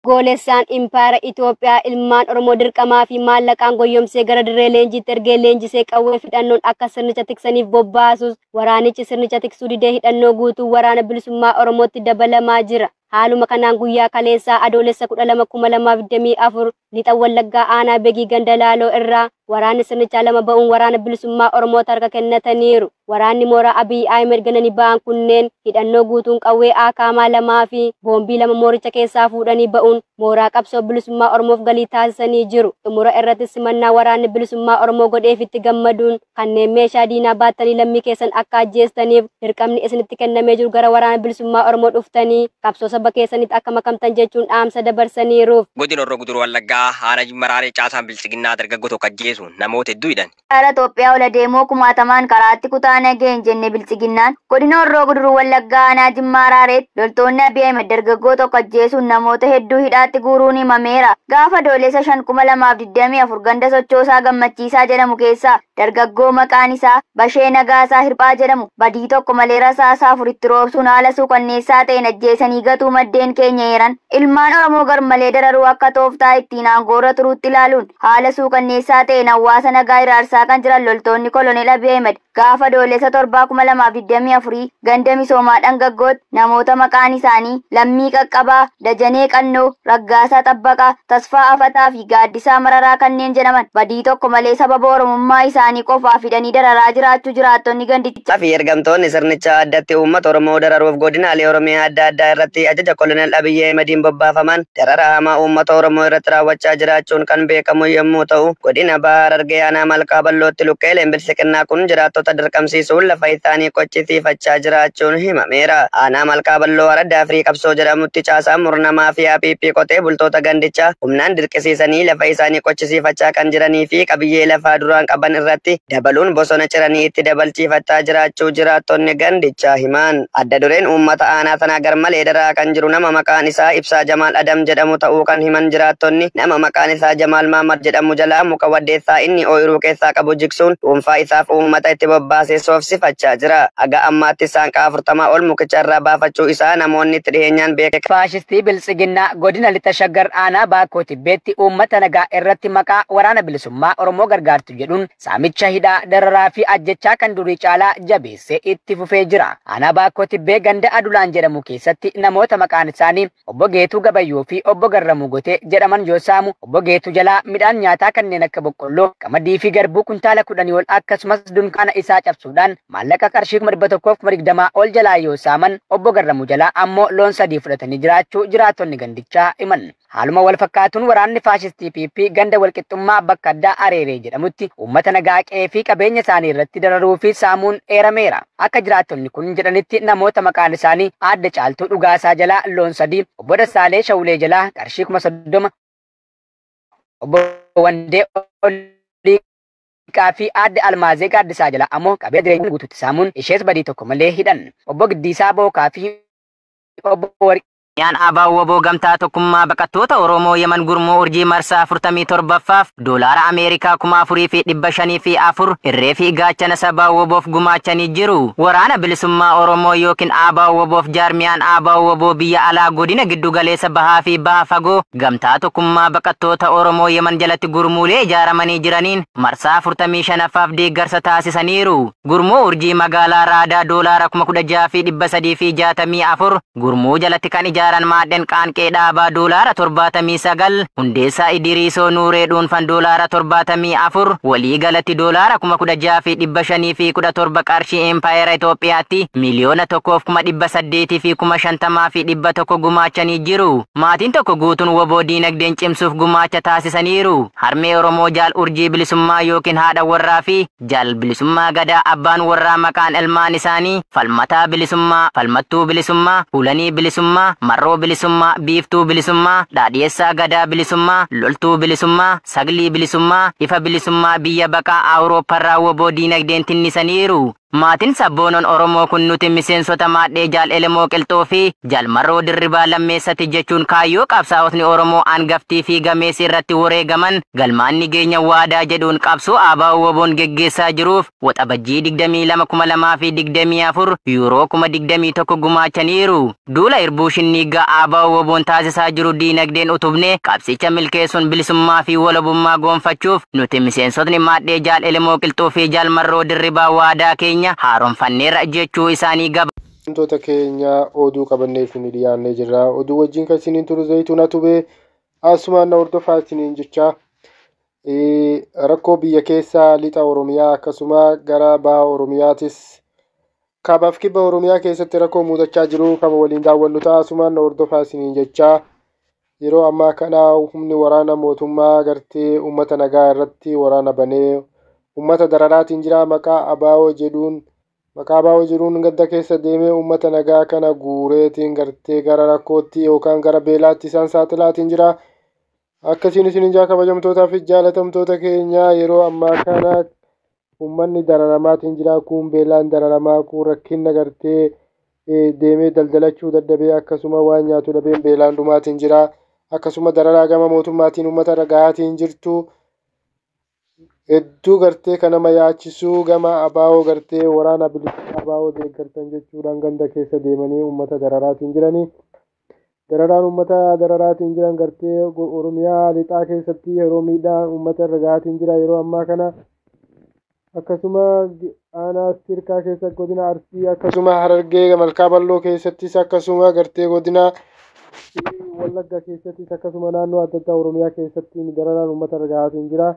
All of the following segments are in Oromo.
Goolessaan Impaayera Itoophiyaa ilmaan Oromoo dirqamaa fi maallaqaan goyyomsee gara dirree leenjiitti ergee leenjisee qawwee hidhannoon akka sirnicha tiksaniif bobbaasus, waraanichi sirnicha tiksuu didee hidhannoo guutuu Waraana Bilisummaa Oromootti dabalamaa jira. Haaluma kanaan guyyaa kaleessaa Adoolessa 12,2024 Lixa Wallaggaa aanaa Begii ganda Laaloo irraa waraanni sirnichaa 2 ba'uun Waraana Bilisummaa Oromootti harka kennataniiru. Waraanni mooraa Abiy Ahmed gananii ba'an kunneen hidhannoo guutuun qawwee Akaamaa 2 fi boombii 2 mooricha keessaa fuudhanii ba'uun mooraa qabsoo bilisummaa Oromoof galii taasisanii jiru. Xumura irratti simannaa waraanni bilisummaa Oromoo godheefitti gammaduun kanneen meeshaa diinaa baattanii lammii keessan akka ajjeestaniif dirqamni isinitti kennamee jiru gara Waraana Bilisummaa Oromoo dhuftanii qabsoo saba keessanitti akka makamtan jechuun dhaamsa dabarsaniiruuf. Godina Horroo Guduruu Wallaggaa aanaa Jimma Raaree caasaan biltsiginnaa dargaggoo tokko ajjeesuun namoota hedduu hidhan. Haala Itoophiyaa ola deemoo kumaatamaan karaatti kutaa nageen jenne biltsiginnaan godina Horroo Guduruu Wallaggaa aanaa Jimmaa Raareetti loltoonni Abiy Ahmed dargaggoo tokko ajjeesuun namoota hedduu hidhaatti guuruun himameera. Gaafa Adoolessa 5,2024 ganda sochoosaa gammachiisaa jedhamu keessaa dargaggoo maqaan isaa Bashee Nagaasaa Hirphaa jedhamu badii tokko malee rasaasaa 4tti roobsuun haala suukanneessaa ta'een ajjeesanii gatuu maddeen keenya eeran. Ilmaan Oromoo garmalee dararuu akka tooftaa ittiin aangoorra turuutti ilaaluun haala suukanneessaa ta'een hawaasa nagaa iraarsaa kan jiran loltoonni Koloneel Abiy Ahmed gaafa Adoolessa 7,2024 ganda misoomaa dhangaggootti namoota maqaan isaanii Lammii Qaqqabaa, Dajanee Qannoo, Raggaasaa Xabbaqaa, Tasfaa Afataa fi Gaaddisaa Mararaa kanneen jedhaman badii tokko malee sababa Oromummaa isaanii qofaaf hidhanii dararaa jiraachuu jiraattonni gandichaa fi ergamtoonni sirnichaa addatti uummata Oromoo dararuuf godinaalee Oromiyaa adda addaa irratti ajaja Koloneel Abiy Ahmediin bobbaafaman dararaa hamaa uummata Oromoo irratti raawwachaa jiraachuun kan beekamu yommuu ta'u, godina Baha Harargee aanaa Malkaa Ballootti lukkeeleen biltsiginnaa kun jiraattota dirqamsiisuun lafa isaanii qochisiifachaa jiraachuun himameera. Aanaa Malkaa Balloo Araddaa Firii Qabsoo jedhamutti caasaan murnamaa fi APP qotee bultoota gandichaa humnaan dirqisiisanii lafa isaanii qochisiifachaa kan jiranii fi qabiyyee lafaa duraan qaban irratti dabaluun bosona ciranii itti dabalchiifachaa jiraachuu jiraattonni gandichaa himan. Adda dureen uummata aanaa sanaa garmalee daraa kan jiru nama maqaan isaa Ibsaa Jamaal Adam jedhamu ta'uu kan himan jiraattonni, nama maqaan isaa Jamaal Maamad jedhamu jalaa muka waddeessaa inni ooyiruu keessaa qabu jigsuun dhuunfaa isaaf uummata itti bobbaasee soofsifachaa jira. Haga ammaatti saanqaa 40 ol mukicha irraa baafachuu isaa namoonni itti dhiyeenyaan beekan. Faashistii Biltsiginnaa godina Lixa Shaggar aanaa Baakoo Tibbeetti uummata nagaa irratti maqaa Waraana Bilisummaa Oromoo gargaartu jedhuun saamicha hidhaa, dararaa fi ajjechaa kan durii caalaa jabeessee itti fufee jira. Aanaa Baakoo Tibbee ganda Adulaan jedhamu keessatti namoota maqaan isaanii Obbo Geetuu Gabayyoo fi Obbo Garramuu Gotee jedhaman yoo saamu, Obbo Geetuu jalaa midhaan nyaataa kanneen akka boqqolloo, qamadii fi garbuu kuntaala 10 ol akkasumas dunkaana isaa cabsuudhaan maallaqa qarshii 120,000 ol jalaa yoo saaman, Obbo Garramuu jalaa ammoo loon 3 fudhatanii jiraachuu jiraattonni gandichaa himan. Haaluma wal fakkaatuun waraanni faashistii PP ganda walqixxummaa bakka addaa Areeree jedhamutti uummata nagaa qe'ee fi qabeenya isaanii irratti dararuu fi saamuun eerameera. Akka jiraattonni kun jedhanitti namoota maqaan isaanii Aadde Caaltuu Dhugaasaa jalaa loon 3, Obbo Dassaalee Shawulee jalaa qarshii 30,000, Obbo Wandee Oliiqaa fi Aadde Almaazee Gaaddisaa jalaa ammoo qabeenya jireenya guutuutti saamuun ishees badii tokko malee hidhan. Obbo Giddiisaa Bookaa fi Obbo Warqii Yaan Abaa Woboo Gamtaa Tokkummaa Baqattoota Oromoo Yemen Gurmuu Urjii marsaa 47ffaaf doolaara Ameerikaa 4,504 irree fi gaachana sabaa Woboof gumaachanii jiru. Waraana Bilisummaa Oromoo yookiin Abaa Woboof jaarmiyaan Abaa Woboo biyya alaa godina giddu galeessa bahaa fi baha fagoo Gamtaa Tokkummaa Baqattoota Oromoo Yemen jalatti gurmuulee ijaaramanii jiraniin marsaa 45ffaaf deeggarsa taasisaniiru. Gurmuu Urjii magaalaa Raadaa doolaara 16,364, gurmuu jalatti kan ijaaran maadhen qaanqee dhaabaa doolaara 79, Hundeessaa Idiriisoo Nuuree dhuunfan doolaara 74, walii galatti doolaara 16,517 qarshii Impaayera Itoophiyaatti 1,850,100 gumaachanii jiru. Maatiin tokko guutuun Woboo diinagdeen cimsuuf gumaacha taasisaniiru. Harmee Oromoo Jaal Urjii Bilisummaa yookiin haadha warraa fi Jaal Bilisummaa Gadaa abbaan warraa maqaan ilmaan isaanii Falmataa Bilisummaa, Falmattuu Bilisummaa, Hulanii Bilisummaa, Marroo Bilisummaa, Biiftuu Bilisummaa, Dhaadhiyeessaa Gadaa Bilisummaa, Loltuu Bilisummaa, Saglii Bilisummaa, Ifa Bilisummaa biyya baqaa Awuroopparraa Woboo diinagdeen tinnisaniiru. Maatiin sabboonon Oromoo kun nuti miseensota maadhee Jaal Elemoo Qilxoo fi Jaal Marroo Dirribaa Lammeessati jechuun kaayyoo qabsaa'otni Oromoo hangaftii fi gameessi irratti wareegaman galmaan ni geenya waadaa jedhuun qabsoo ABO WBO'n geggeessaa jiruuf Waxabajjii 22,2024 yuuroo 21,000 gumaachaniiru. Duula irbuu shinniiggaa ABO WBO'n taasisaa jiru diinagdeen utubnee qabsicha milkeessuun bilisummaa fi walabummaa goonfachuuf nuti miseensotni maadhee Jaal Elemoo Qilxuu fi Jaal Marroo Dirribaa waadaa keenya haaromfanneerra jechuu isaanii gaba. Wantoota keenya oduu qabannee isin dhiyaannee jirra. Oduu wajjin kan isiniin turu Zayituun Atubee asumaan na hordofaa isiniin jecha. Rakkoo biyya keessaa lixa Oromiyaa akkasuma gara baha Oromiyaatis kaabaaf kibba Oromiyaa keessatti rakkoo mudachaa jiru kama waliin daawwannu ta'a. Asumaan na hordofaa isiniin jecha. Yeroo ammaa kana humni waraana mootummaa gartee uummata nagaa irratti waraana banee uummata dararaatiin jira. Maqaa ABO jedhuun gadda keessa deemee uummata nagaa kana guureetiin gartee gara rakkootti yookaan gara beelaatti isaan saaxilaatiin jira. Akkasiin isiniin jaa kabajamtootaa fi jaalatamtoota keenya yeroo ammaa kana uummanni dararamaatiin jira. Kun beelaan dararamaa, kun rakkinna gartee deemee daldalachuu dadhabee akkasuma waan nyaatu dhabee beelaan dhumaatiin jira. Akkasuma dararaa gama mootummaatiin uummata irra gahaatiin jirtu. Hedduu gartee kan nama yaachisuu gama ABO gartee waraana bilisummaa ABO deeggartan jechuudhaan ganda keessa deemanii uummata dararaatiin jiranii. Dararaan uummata dararaatiin jiran gartee Oromiyaa lixaa keessatti yeroo miidhaan uummata irra gahaatiin jira yeroo ammaa kana. Akkasuma aanaa Sirkaa keessa godina Arsii akkasuma Harargee Malkaa Bal'oo keessattis akkasuma gartee godina Wallagga keessattis akkasuma naannoo adda addaa Oromiyaa keessatti dararaan uummata irra gahaatiin jira.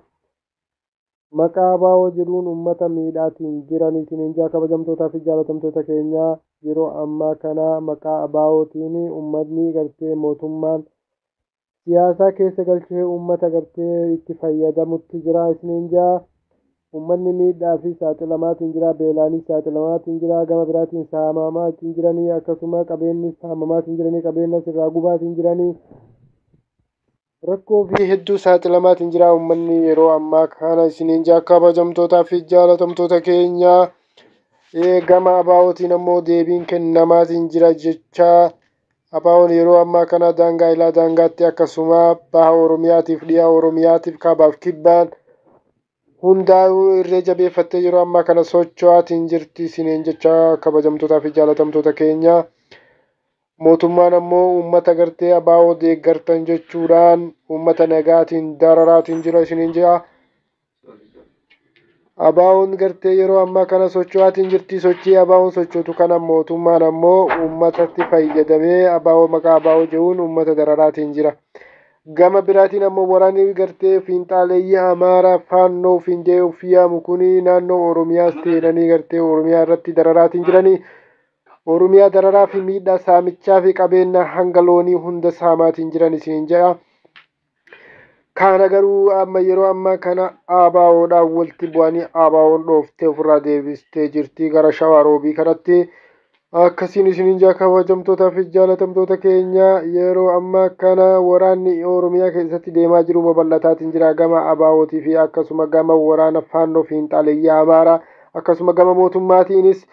Maqaa ABO jedhuun uummata miidhaatiin jiran isiniin jaa kabajamtootaa fi jaalatamtoota keenya yeroo ammaa kana maqaa ABOtiin uummatni gartee mootummaan siyaasaa keessa galchee uummata gartee itti fayyadamutti jira isiniin jaa. Uummanni miidhaa fi saaxilamaatiin jira, beelaanis saaxilamaatiin jira, gama biraatiin saamamaatiin jiranii akkasuma qabeenyi saamamaatiin jiranii, qabeenya sirraa gubaatiin jiranii. Rakkoo fi hedduu saaxilamaatiin jira uummanni yeroo ammaa kana isiniin jaa kabajamtootaa fi jaalatamtoota keenya. Gama ABOtiin ammoo deebiin kennamaatiin jira jecha. ABO'n yeroo ammaa kana daangaa ilaa daangaatti akkasuma baha Oromiyaatiif dhiha Oromiyaatiif kaabaaf kibbaan hundaa'uu irree jabeeffattee yeroo ammaa kana socho'aatiin jirti isiniin jecha kabajamtootaa fi jaalatamtoota keenya. Mootummaan ammoo uummata gartee ABO deeggartan jechuudhaan uummata nagaatiin dararaatiin jira isiniin jira. ABO'n gartee yeroo ammaa kana socho'aatiin jirti. Sochii ABO'n sochootu kana mootummaan ammoo uummatatti fayyadamee ABO maqaa ABO jedhuun uummata dararaatiin jira. Gama biraatiin ammoo waraanni gartee fiinxaaleeyyii Amaaraa Faannoo Finjee of yaamu kuni naannoo Oromiyaa seenanii gartee Oromiyaa irratti dararaatiin jiranii. Oromiyaa dararaa fi miidhaa saamichaa fi qabeenya hanga loonii hunda saamaatiin jiran isiniin jedha. Kana garuu amma yeroo ammaa kana ABOdhaan walitti bu'anii ABO'n dhooftee ofirraa deebistee jirti gara Shawaa Roobii kanatti. Akkasiin isiniin jaa kabajamtootaa fi jaalatamtoota keenya yeroo ammaa kana waraanni Oromiyaa keessatti deemaa jiru babal'ataatiin jira gama ABOtii fi akkasuma gama waraana Faannoo fiinxaaleeyyii Amaaraa akkasuma gama mootummaatiinis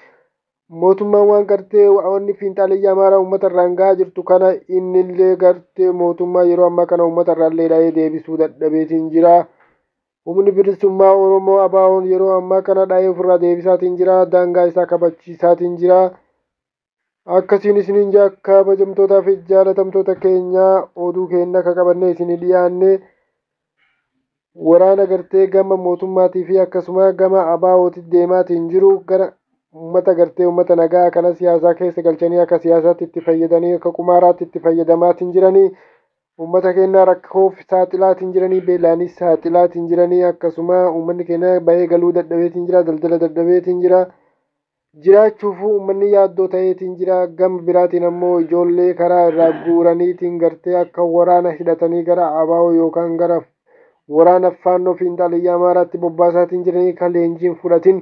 mootummaan waan gartee wanni fiinxaaleeyyii Amaaraa uummata irraan gahaa jirtu kana innillee gartee mootummaa yeroo ammaa kana uummata irraallee dhahee deebisuu dadhabeetiin jira. Humni bilisummaa Oromoo ABO'n yeroo ammaa kana dhahee ofirraa deebisaatiin jira. Daangaa isaa kabachiisaatiin jira. Akkasiin isiniin jaa kabajamtootaa fi jaalatamtoota keenya oduu keenya akka qabannee isinii dhiyaanne waraana gartee gama mootummaatii fi akkasuma gama ABO'tti deemaatiin jiru gara uummata gartee uummata nagaa kana siyaasaa keessa galchanii akka siyaasaatti itti fayyadanii akka qumaaraatti itti fayyadamaatiin jiranii uummata keenya rakkoof saaxilaatiin jiranii beelaanis saaxilaatiin jiranii akkasuma uummanni keenya bahee galuu dadhabeetiin jira, daldala dadhabeetiin jira. Jiraachuuf uummanni yaaddoo ta'eetiin jira. Gama biraatiin ammoo ijoollee karaa irraa guuraniitiin gartee akka waraana hidhatanii gara ABO yookaan gara waraana Faannoo fiinxaaleeyyii Amaaraatti bobbaasaatiin jiranii kan leenjiin fudhatin.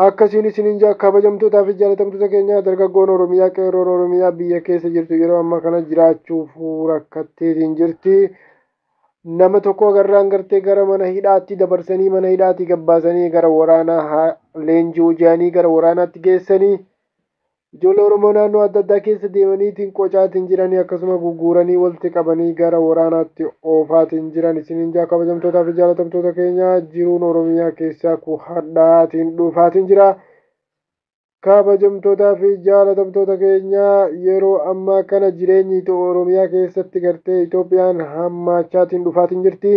Akkasiin isiniin jaa kabajamtootaa fi jaalatamtoota keenya dargaggoon Oromiyaa qeerroon Oromiyaa biyya keessa jirtu yeroo ammaa kana jiraachuuf rakkatteetiin jirti. Nama tokko agarraan gartee gara mana hidhaatti dabarsanii, mana hidhaatti gabbaasanii, gara waraanaa leenji'uu jedhanii gara waraanaatti geessanii, ijoollee Oromoo naannoo adda addaa keessa deemaniitiin qocaatiin jiranii, akkasuma gugguuranii walitti qabanii gara waraanaatti oofaatiin jiran isiniin jaa. Kabajamtootaa fi jaalatamtoota keenya, jiruun Oromiyaa keessaa ku hadhaatiin dhufaatiin jira. Kabajamtootaa fi jaalatamtoota keenya, yeroo ammaa kana jireenyi Oromiyaa keessatti gartee Itoophiyaan hammaachaatiin dhufaatiin jirti.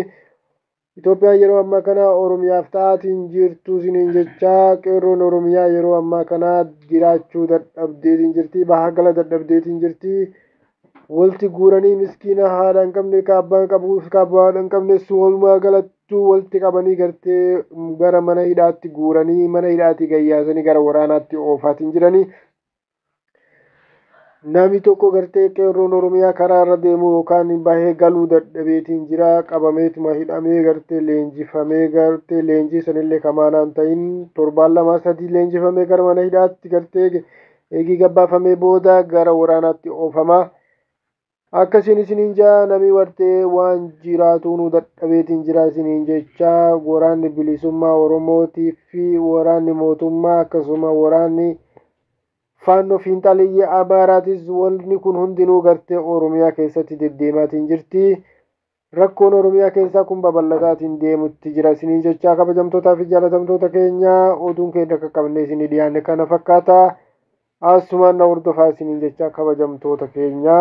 Itoophiyaan yeroo ammaa kana Oromiyaaf ta'aatiin jirtu isiniin jechaa, qeerroon Oromiyaa yeroo ammaa kana jiraachuu dadhabdeetiin jirti. Bahaa gala dadhabdeetiin jirti. Walitti guuranii miskiina haadha hin qabne, kaabbaa qabuuf kaabbaa haadha hin qabne, walumaa galattuu walitti qabanii gartee gara mana hidhaatti guuranii, mana hidhaatti gayyaasanii gara waraanaatti oofaatiin jiranii. Namni tokko gartee qeerroon Oromiyaa karaa irra deemu yookaan bahee galuu dadhabeetiin jira. Qabameetuma hidhamee gartee leenjifamee, gartee leenjii sanillee kamaanaan ta'in torbaan 2 3 leenjifamee gara mana hidhaatti gartee eegii gabbaafamee booda gara waraanaatti oofama. Akkasiin isiniin jaa, namni wartee waan jiraatu nu dadhabeetiin jira isiniin jechaa, waraanni bilisummaa Oromootii fi waraanni mootummaa, akkasuma waraanni faannoo fiinxaliyyee Amaaraatis, wanni kun hundinuu gartee Oromiyaa keessatti deddeemaatiin jirti. Rakkoon Oromiyaa keessaa kun babal'ataatiin deemutti jira isiniin jechaa, kabajamtootaa fi jaalatamtoota keenya, oduun keenya akka qabnee isinii dhiyaanne kana fakkaata. Asumaan na hordofaa isiniin jechaa, kabajamtoota keenya.